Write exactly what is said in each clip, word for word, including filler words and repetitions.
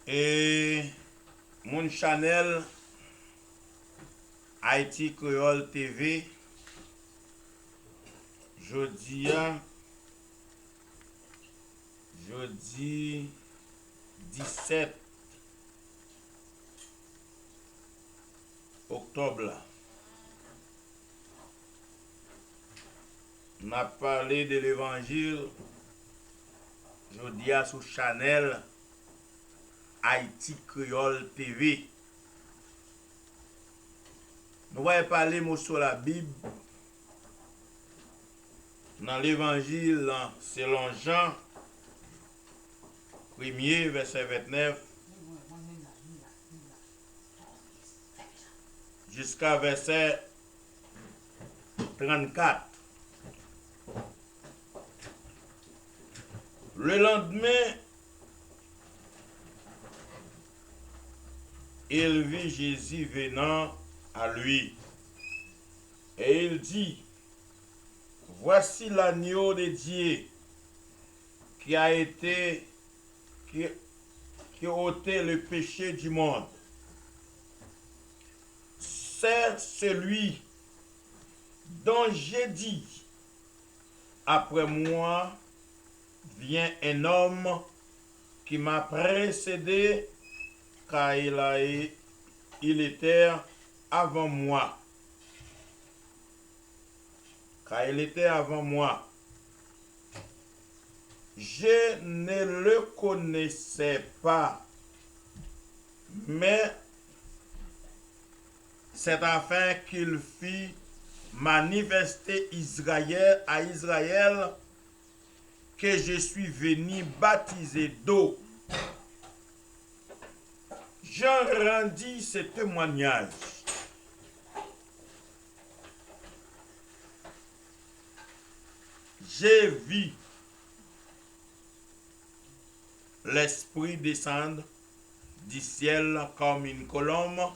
E moun chanèl Ayiti Kreyòl T V, jodi a, jodi disèt oktòb la, n ap pale de levanjil jodi a sou chanèl Ayiti Kreyòl T V. Nou pral pale moso Labib nan levanjil selon Jan, premye, vèsè ventnèf, jiska vèsè trannkat. Le lendemain, il vit Jésus venant à lui. Et il dit, Voici l'agneau de Dieu qui a été, qui, qui ôtait le péché du monde. C'est celui dont j'ai dit, Après moi vient un homme qui m'a précédé, car il a, il était avant moi. Car il était avant moi. Je ne le connaissais pas, mais c'est afin qu'il fût manifesté Israël, à Israël, que je suis venu baptiser d'eau. Jean rendit ce témoignage. J'ai vu l'Esprit descendre du ciel comme une colombe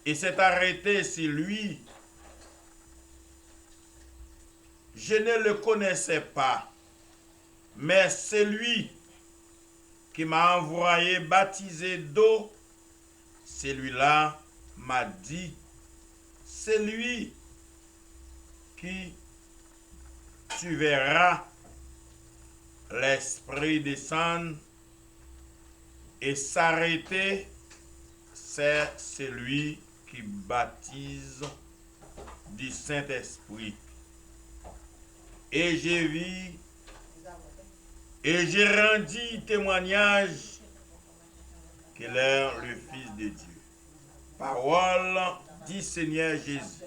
et s'est arrêté sur lui. Je ne le connaissais pas, mais celui qui m'a envoyé baptiser d'eau, celui-là m'a dit, Celui qui tu verras l'Esprit descendre et s'arrêter, c'est celui qui baptise du Saint-Esprit. Et j'ai vu, et j'ai rendu témoignage qu'il est le Fils de Dieu. Parole du Seigneur Jésus.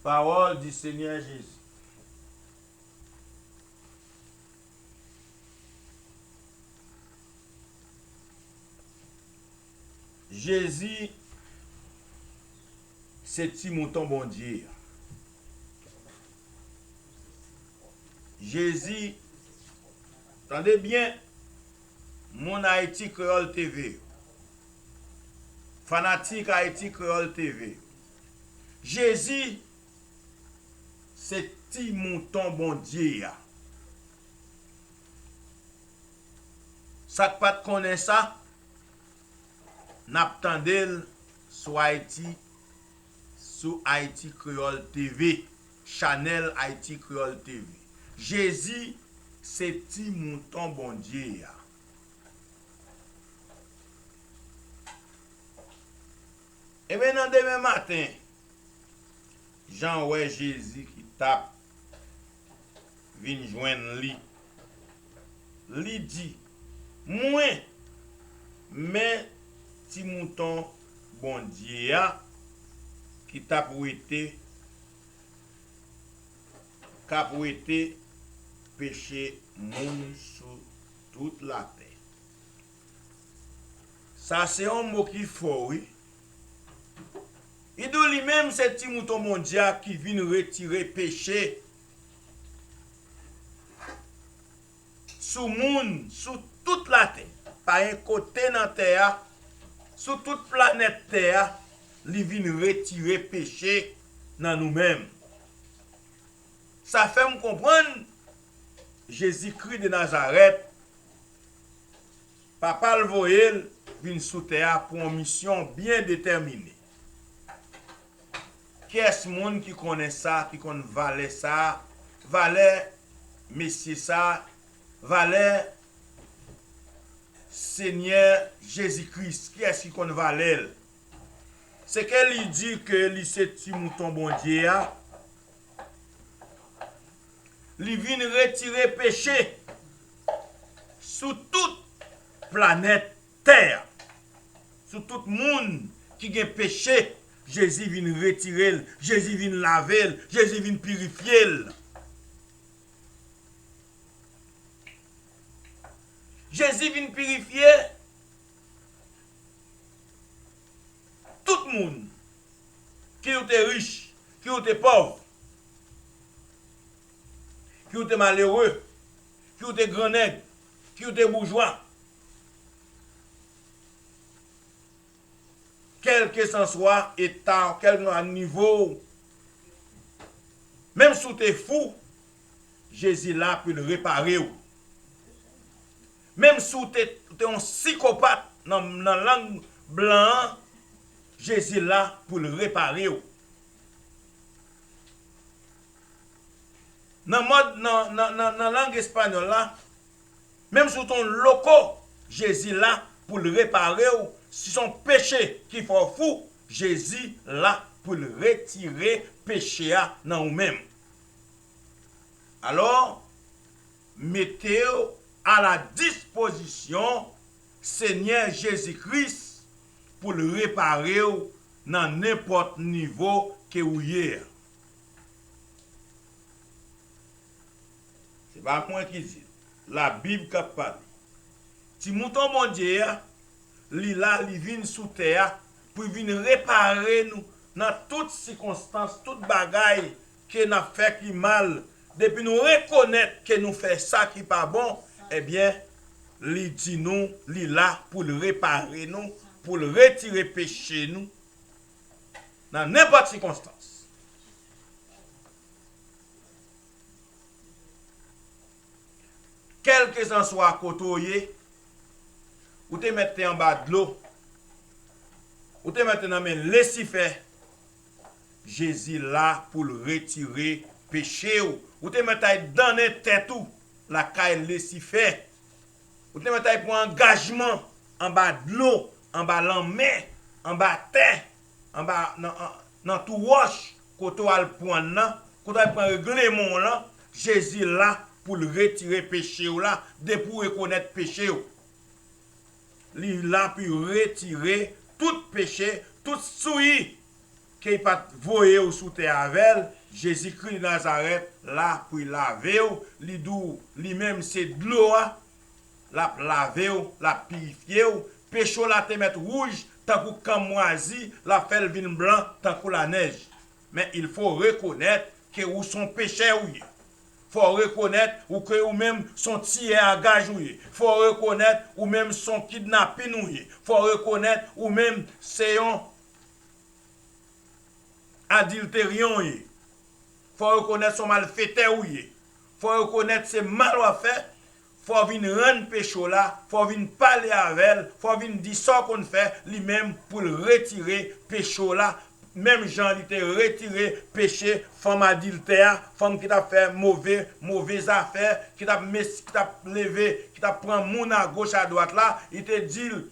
Parole du Seigneur Jésus. Jezi se ti mouton Bondye a. Jezi, tande byen, moun Ayiti Kreyòl T V yo, fanatik Ayiti Kreyòl T V yo, Jezi se ti mouton Bondye a. Sa k pa t konnen sa, n ap tande l sou Ayiti, sou Ayiti Kreyòl T V, chanèl Ayiti Kreyòl T V. Jezi se ti mouton Bondye a. Ebyen, nan demen maten, Jan wè Jezi ki t ap vin jwenn li. Li di, Mwen, men ti mouton Bondye a ki t ap wete, k ap wete peche moun sou tout latè. Sa se yon mo ki fò, wi. Li di w li menm se ti mouton Bondye a ki vin retire peche sou moun, sou tout latè. Pa gen kote nan tè a sou tout planèt tè a, li vin retire peche nan nou menm. Sa fè m konprann Jezikri de Nazarèt, Papa l voye l vin sou tè a pou yon misyon byen detèmine. Kiyès moun ki konnen sa, ki konn valè sa, valè mesye sa, valè Senyè Jezi Kris? Kiyès ki konn valè l? Se ke li di ke li se ti mouton Bondye a. Li vin retire peche sou tout planèt tè a. Sou tout moun ki gen peche, Jezi vin retire l, Jezi vin lave l, Jezi vin pirifye l. Jezi vin pirifye tout moun, ki ou te rich, ki ou te pòv, ki ou te malere, ki ou te grannèg, ki ou te boujwa. Kèlkeswa eta w, kèlkeswa nivo w, menm si w te fou, Jezi la pou l repare w. Menm si w te, te yon sikopat nan, nan lang blan an, Jezi la pou l repare w. Nan mòd, nan, nan, nan, nan lang espanyòl la, menm si w te yon loko, Jezi la pou l repare w. Si se yon peche ki fè w fou, Jezi la pou l retire peche a nan ou menm. Alò, mete w a la dispozisyon Senyè Jezi Kris pou l repare w nan nenpòt nivo ke ou ye a. Se pa mwen ki di l. Labib k ap pale. Ti mouton Bondye a, li la, li vin sou tè a pou l vin repare nou nan tout sikonstans, tout bagay ke n ap fè ki mal. Depi nou rekonèt ke nou fè sa ki pa bon, ebyen, li di nou, li la pou l repare nou, pou l retire peche nou nan nenpòt sikonstans. Kèlkeswa kote w ye, ou te mèt te anba dlo, ou te mèt te nan men Lisifè, Jezi la pou l retire peche w. Ou te mèt ay dannen tèt ou lakay Lisifè. Ou te mèt ay pran angajman anba dlo, anba lanmè, anba tè, anba, nan, an, nan twou wòch, kote w al pran nan, kote w al pran regleman w lan, Jezi la pou l retire peche w la, depi w rekonèt peche w. Li la pou l retire tout peche, tout souyi ke li pa t voye w sou tè avè l, Jezikri de Nazarèt la pou l lave w, li di w li menm se dlo a, l ap lave w, l ap pirifye w. Peche w la te mèt wouj tankou kanmwazi, l ap fè l vin blan tankou lanèj. Men il faut reconnaître que ou se yon pechè ou ye. Fò w rekonèt ou ke ou menm se yon tiyè a gaj ou ye. Fò w rekonèt ou menm se yon kidnapin ou ye. Fò w rekonèt ou menm se yon adilteryan ou ye. Fò w rekonèt se yon malfetè ou ye. Fò w rekonèt se mal w ap fè. Fò w vin rann peche w la, fò w vin pale avè l, fò w vin di sa w konn fè, li menm pou l retire peche w la, menm jan li te retire peche fanm adiltè a, fanm ki t ap fè move, move zafè, ki t ap mes-, ki t ap leve, ki t ap pran moun agoch adwat la, li te di l,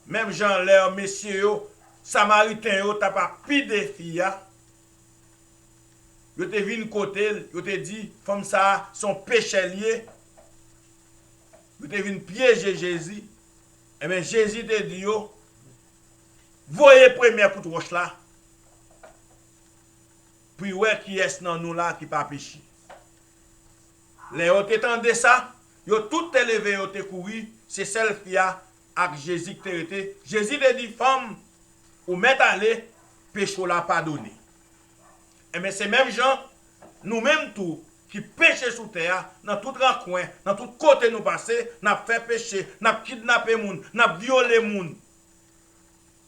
menm jan lè mesye yo, Samariten yo t ap ap pide fi a, yo te vin kote l, yo te di, fanm sa a, se yon pechè l ye. Yo te vin pyeje Jezi. Enben, Jezi te di yo, voye premyè kout wòch la, pou y wè kiyès nan nou la ki pa peche. Lè yo te tande sa, yo tout te leve, yo te kouri, se sèl fi a ak Jezi ki te rete. Jezi te di, fanm, ou mèt ale, peche w la padone. Enben, se menm jan, nou menm tou, ki peche sou tè a, nan tout rakwen, nan tout kote nou pase, n ap fè peche, n ap kidnape moun, n ap vyole moun,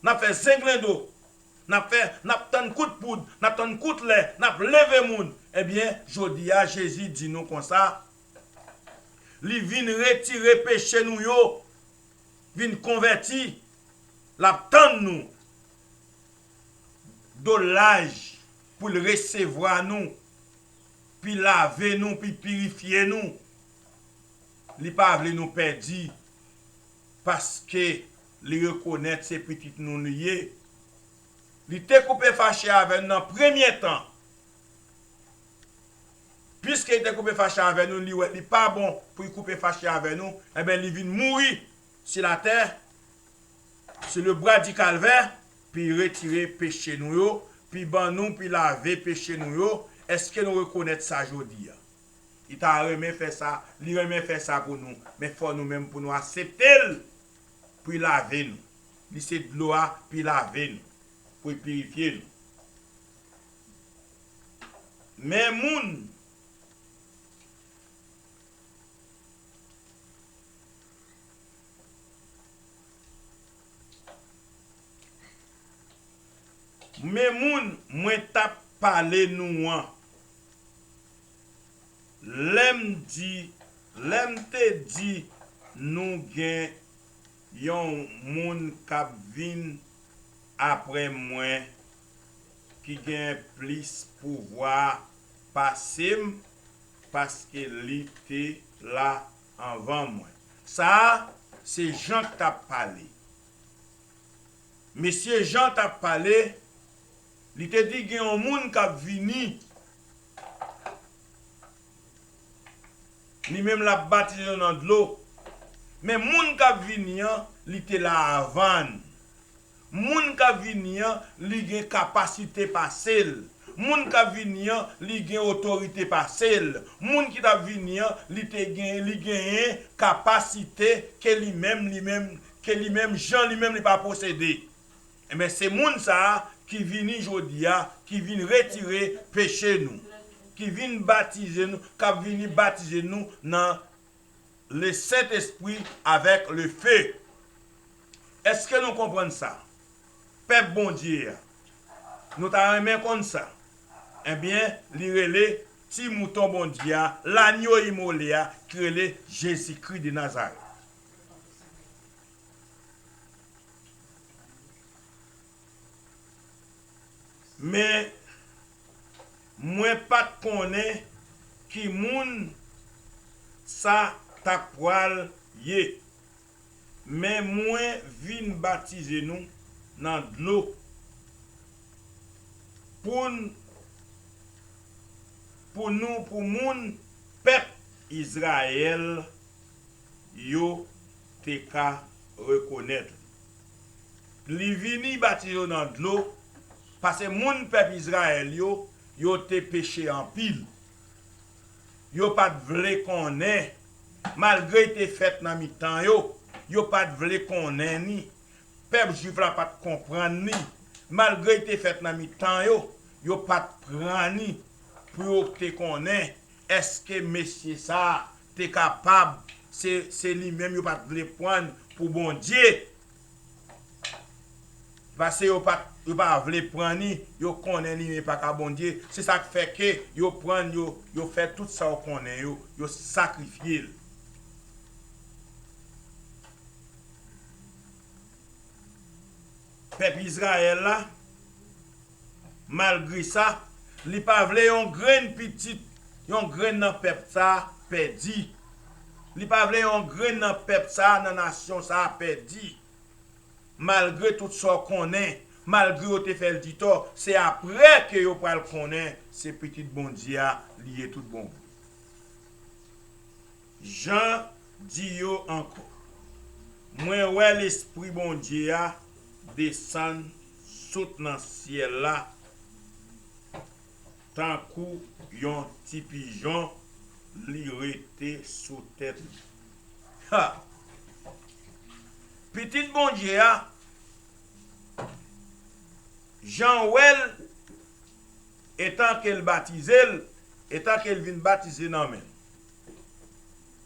n ap fè zenglendo, n ap fè, n ap tann kout poud, n ap tann kout lè, n ap leve moun. Ebyen, jodi a, Jezi di nou konsa, li vin retire peche nou yo, vin konvèti, l ap tann nou do laj pou l resevwa nou, pi lave nou, pi pirifye nou. Li pa vle nou pèdi, paske li rekonèt se pitit nou li ye. Li te koupe fache avè nou nan premye tan. Piske li te koupe fache avè nou, li wè li pa bon pou li koupe fache avè nou, enben, li vin mouri si latè, sur le bwa di Kalvè, pi retire peche nou yo, pi ban nou, pi lave peche nou yo. Èske nou rekonèt sa jodi a? Li ta renmen fè sa, li renmen fè sa pou nou, men fò nou menm pou nou aksepte l, pou l lave nou. Li se dlo a, pou l lave nou, pou l pirifye nou. Men moun Men moun mwen t ap pale nou an, lè m di, lè m te di nou gen yon moun k ap vin apre mwen ki gen plis pouvwa pase m, paske li te la anvan mwen. Sa a, se Jan k t ap pale. Mesye Jan t ap pale, li te di gen yon moun k ap vini, li menm l ap batize yo nan dlo. Men moun k ap vini an, li te la avan n. Moun k ap vini an, li gen kapasite pase l. Moun k ap vini an, li gen otorite pase l. Moun ki t ap vini an, li te gen, li genyen kapasite ke li menm, li menm, ke li menm, Jan li menm li pa posede. Enben, se moun sa a ki vini jodi a, ki vin retire peche nou, ki vin batize nou, k ap vini batize nou nan le Sentespri avèk le fe. Èske nou konprann sa? Pèp Bondye a, nou ta renmen konn sa. Ebyen, li rele ti mouton Bondye a, lanyo imole a, ki rele Jezikri de Nazarèt. Men, mwen pa t konnen ki moun sa t ap pral ye. Men mwen vin batize nou nan dlo pou n, pou nou, pou moun pèp Izrayèl yo te ka rekonèt. Li vini batize yo nan dlo, paske moun pèp Izrayèl yo, yo te peche anpil. Yo pa t vle konnen, malgre l te fèt nan mitan yo, yo pa t vle konnen ni. Pèp jwif la pa t konprann ni. Malgre l te fèt nan mitan yo, yo pa t pran ni pou yo te konnen èske mesye sa a te kapab, se, se li menm yo pa t vle pran pou Bondye. Paske yo pa, yo pa vle pran ni, yo konnen li menm pa ka Bondye. Se sa k fè ke yo pran, yo, yo fè tout sa yo konnen yo, yo sakrifye l. Pèp Izrayèl la, malgre sa, li pa vle yon grenn pitit, yon grenn nan pèp sa a pèdi. Li pa vle yon grenn nan pèp sa a, nan nasyon sa a pèdi. Malgre tout sa w konnen, malgre yo te fè l ditò, se apre ke yo pral konnen se pitit Bondye a li ye tout bon vre. Jan di yo ankò, mwen wè Lespri Bondye a desann sot nan syèl la, tankou yon ti pijon, li rete sou tèt li. Ha! Pitit Bondye a, Jan wè l, etan ke l batize l, etan ke l vin batize nan men l.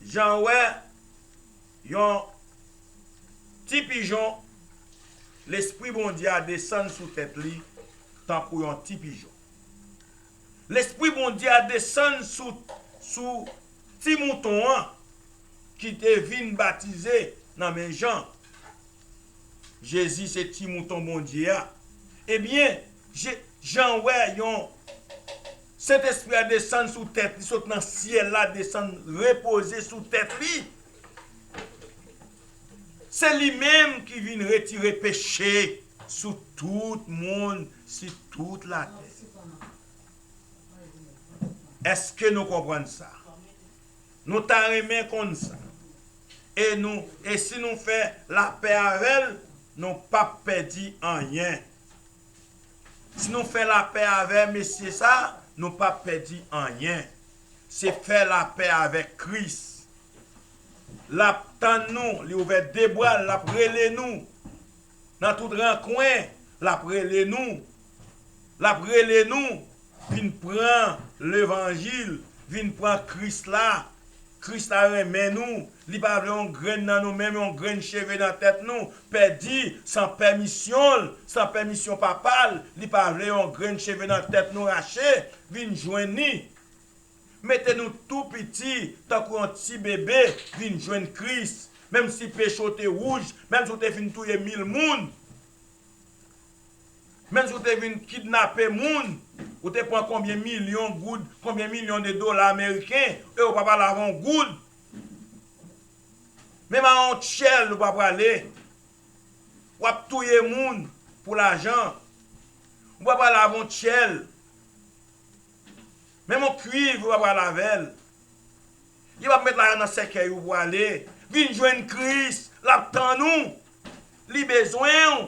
Jan wè yon ti pijon, Lespri Bondye a desann sou tèt li tankou yon ti pijon. Lespri Bondye a desann sou, sou ti mouton an ki te vin batize nan men Jan. Jezi se ti mouton Bondye a. Ebyen, Je-, Jan wè yon Sentespri a desann sou tèt li, sot nan syèl la, desann repoze sou tèt li. Se li menm ki vin retire peche sou tout moun, si tout latè. Èske nou konprann sa? Nou ta renmen konn sa. E nou, e si nou fè lapè avè l, nou p ap pèdi anyen. Si nou fè lapè avè mesye sa, nou p ap pèdi anyen. Se fè lapè avèk Kris. L ap tann nou, li ouvè de bra l, l ap rele nou. Nan tout rankwen, l ap rele nou. L ap rele nou, vin pran levanjil, vin pran Kris la. Kris la renmen nou. Li pa vle yon grenn nan nou menm, yon grenn cheve nan tèt nou pèdi san pèmisyon l, san pèmisyon Papa l. Li pa vle yon grenn cheve nan tèt nou rache. Vin jwenn li. Mete nou tou piti, tankou yon ti bebe, vin jwenn Kris. Menm si peche w te wouj, menm si w te fin touye mil moun, menm si w te vin kidnape moun, ou te pran konbyen milyon goud, konbyen milyon de dola ameriken, e w p ap al avè yon goud. Menm a yon tchèl ou p ap prale. W ap touye moun pou lajan. Ou p ap prale avè yon tchèl. Menm yon kwiv ou p ap prale avè l. Yo p ap met lajan nan sèkèy ou pou ale. Vin jwenn Kris, l ap tann ou. Li bezwen w.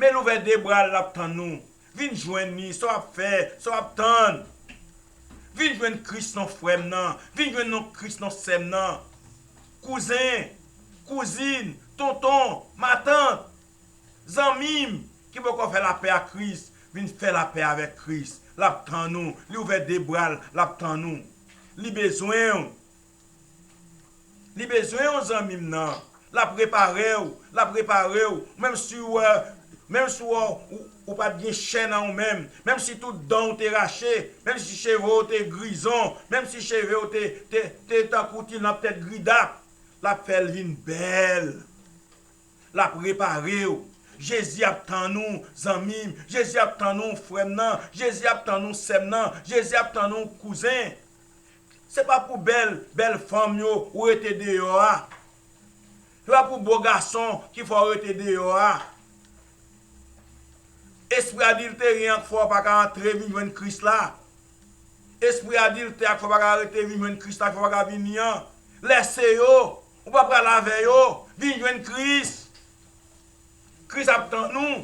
Men l ouvè de bra l, l ap tann ou. Vin jwenn li, sa w ap fè, sa w ap tann. Vin jwenn Kris non frè m nan. Vin jwenn non Kris non sè m nan. Kouzen, kouzin, tonton, matant, zanmi m ki poko fè lapè ak Kris, vin fè lapè avèk Kris. L ap tann ou. Li ouvè de bra l, l ap tann ou. Li bezwen w. Li bezwen w, zanmi m nan. L ap repare w, l ap repare w. Menm si w, menm si w, ou, ou pa t gen chè nan ou menm, menm si tout dan w te rache, menm si cheve w te grizon, menm si cheve w te, te, te tankou ti lanp tèt gridap, l ap fè l vin bèl. L ap repare w. Jezi ap tann ou, zanmi m. Jezi ap tann ou, frè m nan. Jezi ap tann ou, sè m nan. Jezi ap tann ou, kouzen. Se pa pou bèl, bèl fanm yo ou rete deyò a. Se pa pou bo gason ki fè w rete deyò a. Espri adilteryen an k fè w pa ka antre vin jwenn Kris la. Espri adiltè a k fè w pa ka rete vin jwenn Kris la, k fè w pa ka vini an. Lèse yo. Ou pa pral avè yo. Vin jwenn Kris. Kris ap tann ou.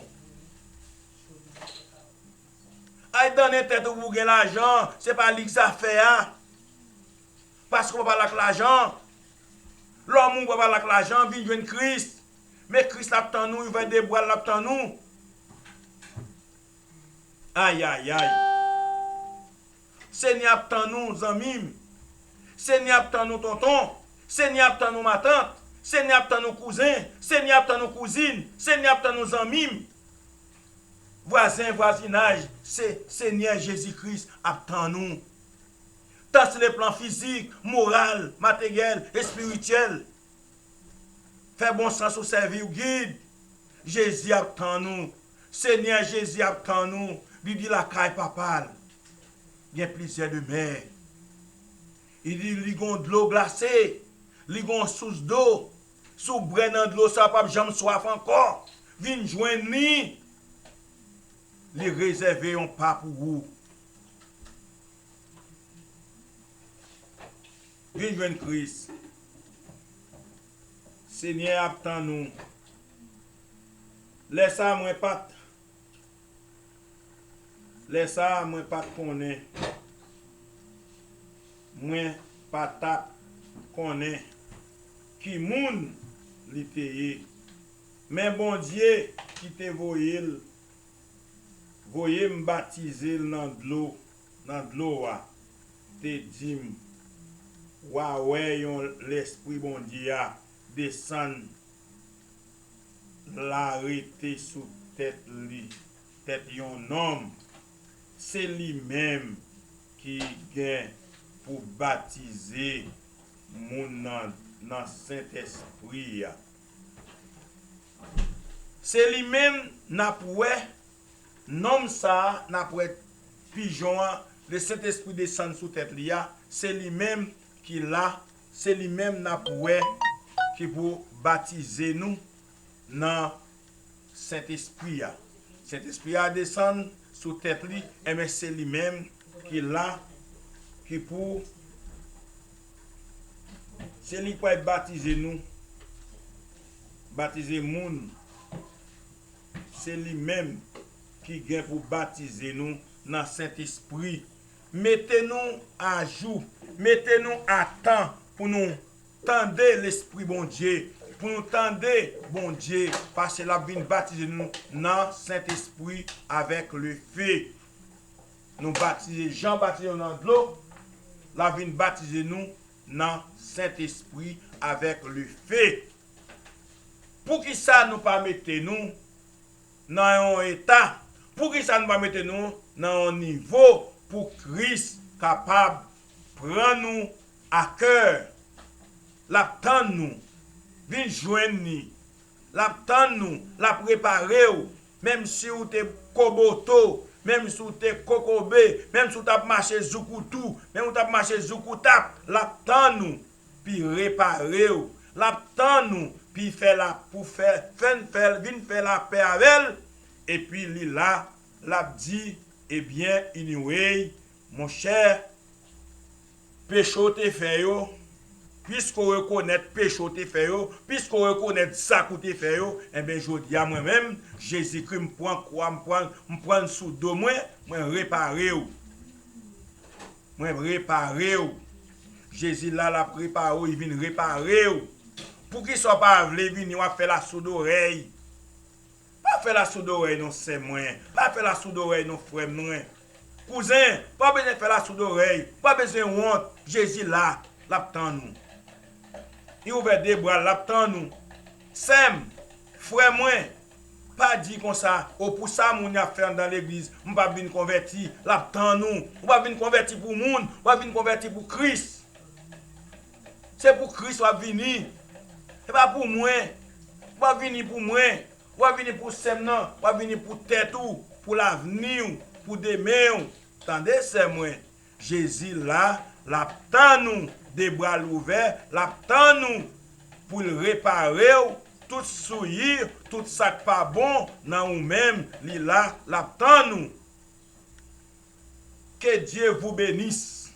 Ay dannen tèt ou pou w gen lajan, se pa li k zafè a. Paske w pa pral ak lajan. Lòm ou pa pral ak lajan, vin jwenn Kris. Men Kris la ap tann ou, li ouvè de bra l, l ap tann ou. Ayayay. Senyè ap tann ou, zanmi m. Senyè ap tann ou, tonton. Senyè ap tann ou, matant. Senyè ap tann ou, kouzen. Senyè ap tann ou, kouzin. Senyè ap tann ou, zanmi m. Vwazen, vwazinaj, se Senyè Jezi Kris ap tann ou. Tan si le plan fizik, moral, materyèl, espirityèl. Fè bon sans ou sèvi w gid. Jezi ap tann ou. Senyè Jezi ap tann ou. Li di lakay Papa l gen plizyè demè. Li di li gon dlo glase. Li gon sous dlo. Si w bwè nan dlo sa, w p ap janm swaf ankò. Vin jwenn li. Li rezève yon pa pou ou. Vin jwenn Kris. Senyè ap tann ou. Lè sa a, mwen pa t, lè sa a, mwen pa t konnen. Mwen pa t ap konnen ki moun li te ye. Men Bondye ki te voye l, voye m batize l nan dlo, nan dlo a te di m, w a wè yon Lespri Bondye a desann la rete sou tèt li, tèt yon nonm. Se li menm ki gen pou batize moun nan, nan Sentespri a. Se li menm n ap wè, nonm sa a, n ap wè pijon an, le Sentespri desann sou tèt li a, se li menm ki la, se li menm n ap wè ki pou batize nou nan Sentespri a. Sentespri a desann sou tèt li, enben se li menm ki la, ki pou, se li k pral batize nou, batize moun. Se li menm ki gen pou batize nou nan Sentespri. Mete nou ajou, mete nou atan pou nou tande Lespri Bondye, pou nou tande Bondye, paske l ap vin batize nou nan Sentespri avèk lefe. Nou batize, Jan batize nou nan dlo, l ap vin batize nou nan Sentespri avèk lefe. Poukisa nou pa mete nou nan yon eta? Poukisa nou pa mete nou nan yon nivo pou Kris kapab pran nou a kè? L ap tann nou. Vin jwenn li. L ap tann nou. L ap repare w. Menm si w te koboto, menm si w te kokobe, menm si w t ap mache zoukoutou, menm w t ap mache zoukoutap, l ap tann ou. Pi repare w. L ap tann ou, pi fè la, pou fè, fè n fè l, vin fè lapè avè l. Epi li la, l ap di, ebyen, anyway, monchè, peche w te fè yo, piske w rekonèt peche w te fè yo, piske w rekonèt zak ou te fè yo, enben, jodi a, mwen menm, Jezikri, m pran kwa, m pran, m pran l sou do mwen, mwen repare w. Mwen repare w. Jezi la, l ap repare w, li vin repare w. Poukisa w pa vle vini, w ap fè lasoudorèy? Pa fè lasoudorèy non, sè mwen. Pa fè lasoudorèy non, frè mwen. Kouzen, pa bezwen fè lasoudorèy. Pa bezwen wont. Jezi la, l ap tann ou. Li ouvè de bra l, l ap tann ou. Sè m, frè mwen, pa di konsa, o, pou sa moun y ap fè anndan legliz, m p ap vin konvèti, l ap tann ou. Ou p ap vin konvèti pou moun, w ap vin konvèti pou Kris. Se pou Kris w ap vini. Se pa pou mwen. W ap vini pou mwen. W ap vini pou sè m nan. W ap vini pou tèt ou, pou lavni w, pou demen w. Tande, sè mwen. Jezi la, l ap tann ou, de bra l ouvè, l ap tann ou pou l repare w, tout souyi, tout sa k pa bon nan ou menm, li la, l ap tann ou. Que Dieu vous bénisse.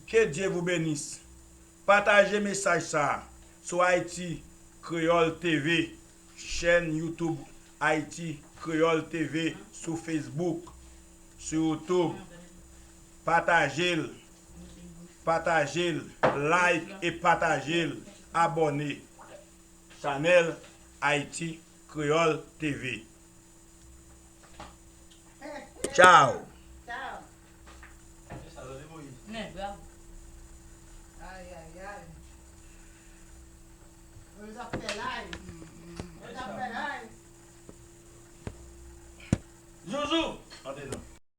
Que Dieu vous bénisse. Pataje mesaj sa a sou Haïti Créole T V, chèn YouTube Haïti Créole T V, sou Facebook, sou YouTube. Pataje l, pataje l, like e pataje l, abòne. Chanèl Haïti Créole T V. Tchao.